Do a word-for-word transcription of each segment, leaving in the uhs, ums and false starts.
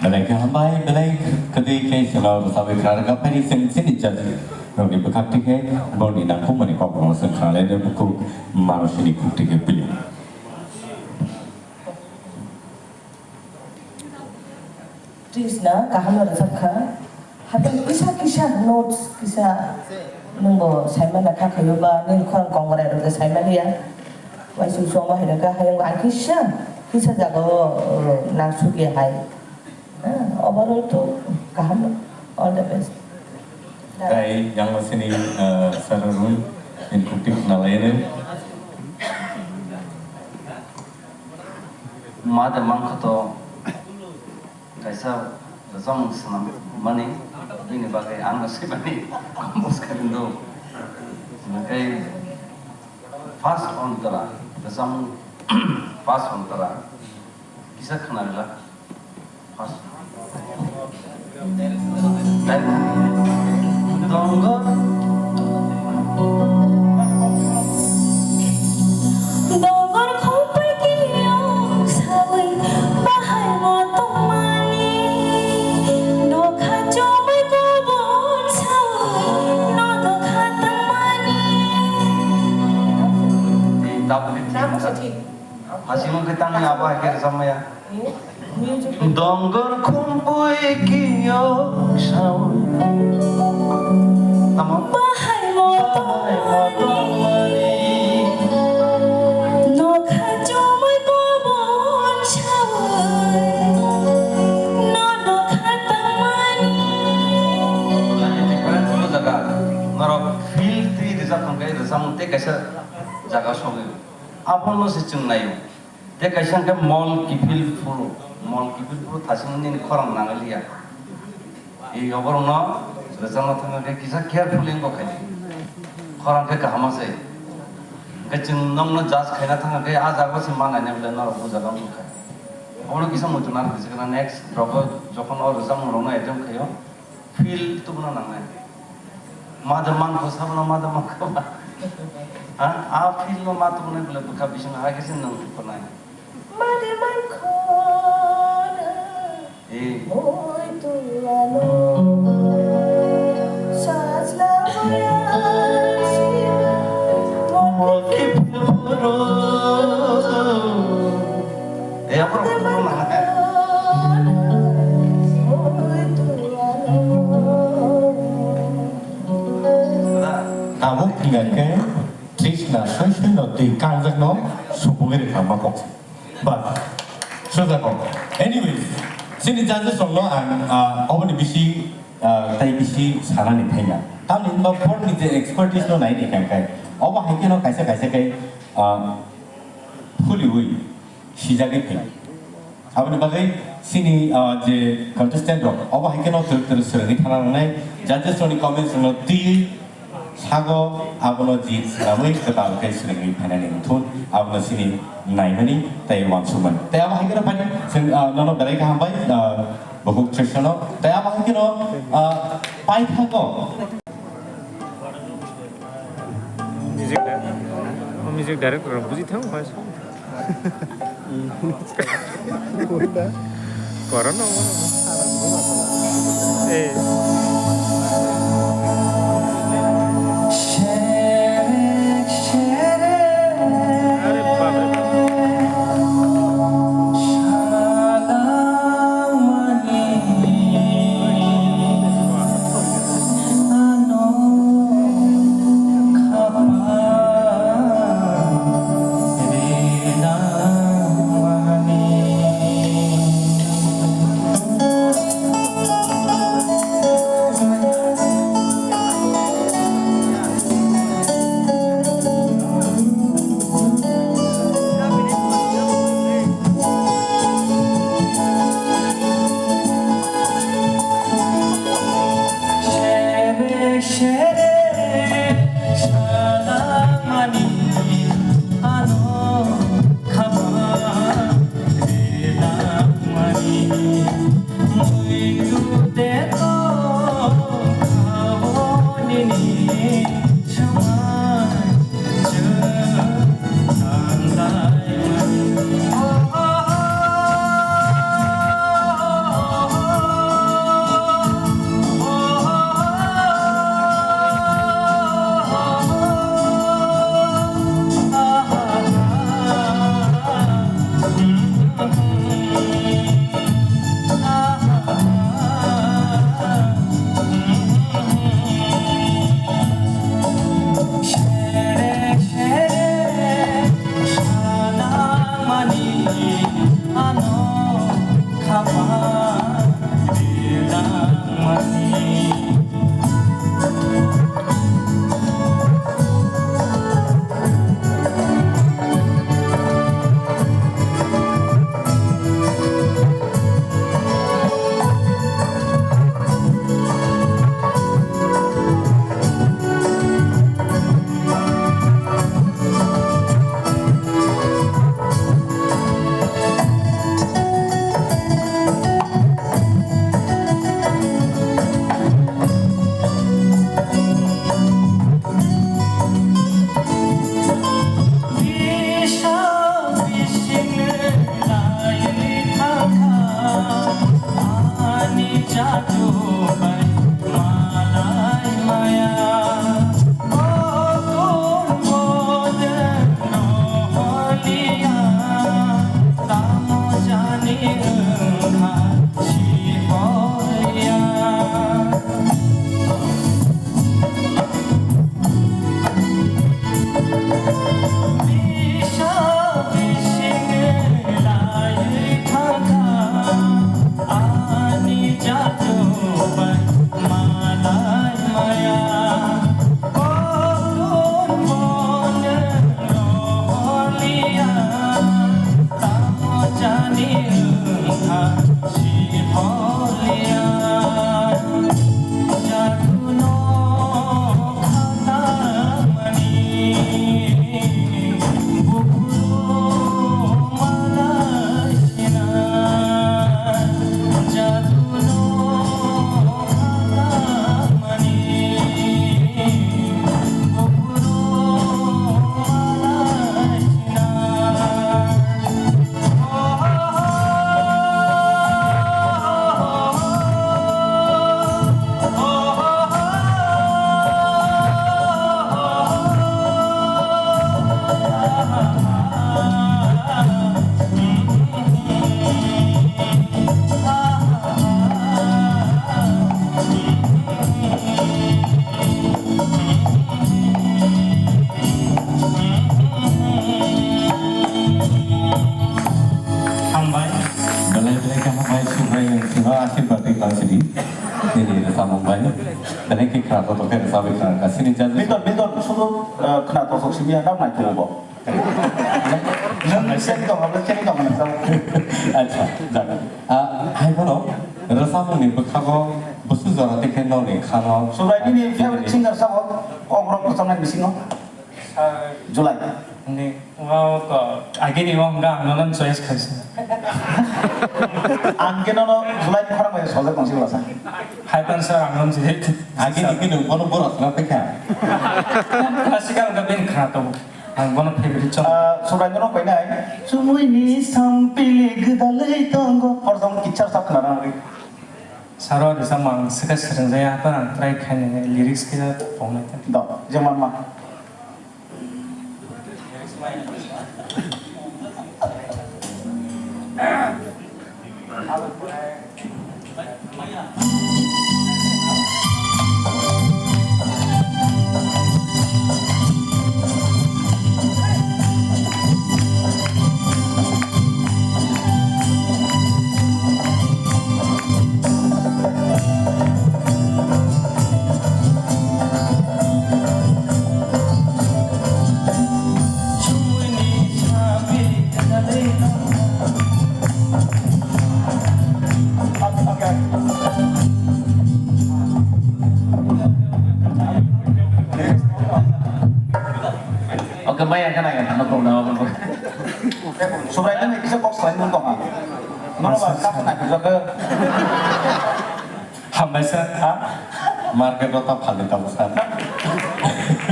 Belai khe hambai, belai kwtwi khe chwngno rwchabwi kha rwkha, phai chwng chini judge rokni bwkhak twi khe borokni nangkukmani kokrokno chwng kha lai, bukhuk manusini khuk twi khe pili. Trishna kaham no rwchap kha. Hatai kisa kisa notes kisa nwngbo saimana kha khayo ba nini khorang kongrai rok saimaliya. Waisuk choma hai rwkha, hayung ang kisa kisa jaga o, uh, nangsukya hai. Ah, overall to kaham no. All the best. Tei yang sini, uh, Sararun in kutik nalayan. Ma de mangkha to kaisa rwchapmung swnam mani, bini bagwi ang no swimani bwskang do. Hwnkhe first ontara, rwchapmung first ontara kisa khna rwla. Dongor khopoi kiyong sawi bahai bo tongmani, nokha chomoi kobor sawi no nokha tongmani. Namo se thik. Hasimo khe tangni abo hai khe rwchapmaya. Dongor khumpui kiyok sawi. Tamo? Bahai mo tongmani. Nokha chomoi kobon sawi. No nokha tangmani. Difference no jaga. Norok feel twi rijak thangkhe rwchapmung tei kaisa jaga sogwi. Abono se chwng naio. Tei kaisa hwnkhe mol kiphil phuru, mol kiphil phuru thasingni nini khorang nangaliya. I oborokno rwchapna thangkhe kisa carefully wngkha khai. Khorang khe kaham se. Hwnkhe chwng nokno judge khaina thangkhe a jaga se ma naina bwle norok o jaga wngkha. Obono kisa muitu narwkhe se next rogo jokhon o rwchapmung rokno attempt khaio. Feel tubuna nangnai. Mother man ko sabna mother man ko ba. Ha? A feel no ma tubuna bole bwkha bising ha khe sin nang ko nai. Mother man ko. Eh. Oi tu ano. Sajna maya. Mo ki feel ro. Eh, apa ro? Tabuk hingga khe Trishna soi soi no twi kangjak no supugwi rwkha ma kok. Bas. Sujak kok. Anyways, chini judges rok no ang, ah, oboni bisi, ah, tai bisi sanani thangya. Tamni hwnba borokni je expertise no nai ni kang khai. Obo hai khe no kaisa kaisa khai, ah, phuli wi. sijagwi phai. Aboni bagwi chini, ah, je contestant rok, obo hai kheno twrwk twrwk swrwngwi thana nangnai, judges rokni comments rokno twiwi sago, abono jit swnamwi kwtal khe swrwngwi phainani wngthun, abono chini naimani tei uansukmani. Tei abo hai kheno phai chwng, ah, nono belai khe hambai, ah, bukhuk Trisno. Tei abo hai kheno, ah, paithago. Music di-, music director rok buji thang, hoi. Korano. Eh. Are bap re bap. Hambai. Belai belai khe hambai, Subrai, ang sino asirbat ri tang sidi. Nini rwchapmung bai. Belai khe khna tongthok khe rwchapwi khna kha. Sini judge. Bidor, bidor, sudu, eh, khna tongthok simi ang nai tongo bo. Nwng seni tong, abo seni tong, nwng tong. Acha, jaga. Ah, hai bono, rwchapmungni bwkhago bwswk jora tei khe nokni khano. Subrai nini favorite singer sabo, kok rok rwchapnai bisingo? July. Ni, wow, ko, agini wng ga, ang nono choice khaisa. Ang khe nono July ni khorang bai sojak tong si wasa. Hai pan sir, ang nono je. Agini khe nwng bono boras na pekha. Classical ga ben khna to. Ang bono favorite song. Ah, Subrai nono koinai. Chumui ni sampili gwdalwi tongo. Korsong kitsa sak khna rang ri. Saro risa mang sika sreng jaya, hapan ang try khainai lyrics kisa pongnai ta. Do, jemon ma. Okay, maya kana ya, ano kong na. Subrai nang kisa kok sai nung tong ha. Nono ba kap na kisa ke. Hambai sir. Ha? Market o ta phali ta bwsa.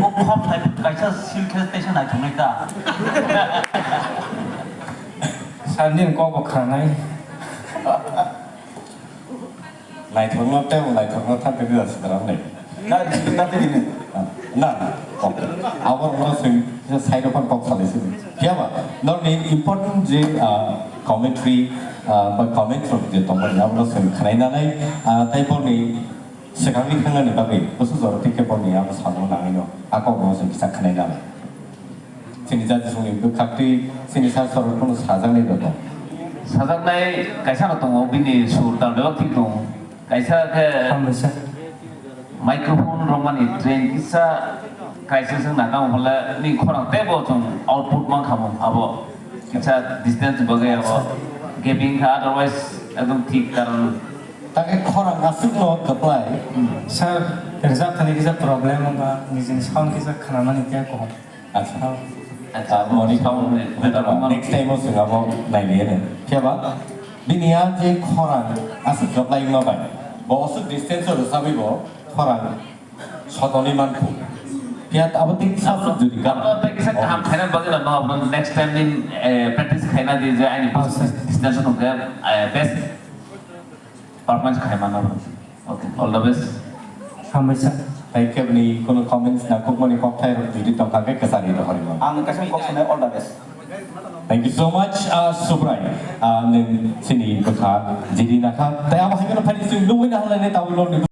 O khop hai kaisa sil khe teisa naithoknai ta. Sir, nini kok bo khanai. Naithokno tei naithokno thang khe jora sitra le. Na, na, na, kok. Abo no sing, side of kok salai sini. Phiya ba, norni important je, ah, commentary, ah, ba comment rok je tongmani, abo no sing khnai nanai, ah, tei borni swkangni thangnani bagwi bwswk jora tei khe borni abo samung nangwi no, a kok no sing kisa khnai nanai. Chini jati songni bwkhaktwi chini sar sorok phano sajaknai rok. Sajaknai kaisa no tongo, bini sur tal bebak thik tongo. Kaisa khe Hambai sir. Microphone romani train kisa kaisa se naka mo le ni khorang tebo chwng output man khamo abo. Kisa distance bagwi abo gaping kha, otherwise ekdom thik karon. Takhe khorang aswk no kwplai. Sir, rwjak thani kisa problem wngkha, nijini sound kisa khnamani khe kaham. Acha. Acha, abo moni sound ni better one. Next time o chwng abo nailiya no. Phiya ba? Bini ya je khorang aswk joklai ma bai. Bo aswk distance o rwchabwi bo khorang sotoni mankhu. Phiya abo tei aswk jodi gana. Abo tei kisa kaham khaina bagwi no, no, abo next time ni, eh, practice khaina di je aini distance o nungkhe, eh, best performance khai mano. Okay, all the best. Hambai sir. Thank you, ni kono comments na kukmani kokthai rok jodi tongkha khe kwchari rohorima. Ang kaisa kok sanai, all the best. Thank you so much, uh, Subrai. Uh, nini chini bwkha jiri nakha. Tei abo hai kono phani sing nungwi na halai ne tawi lorni.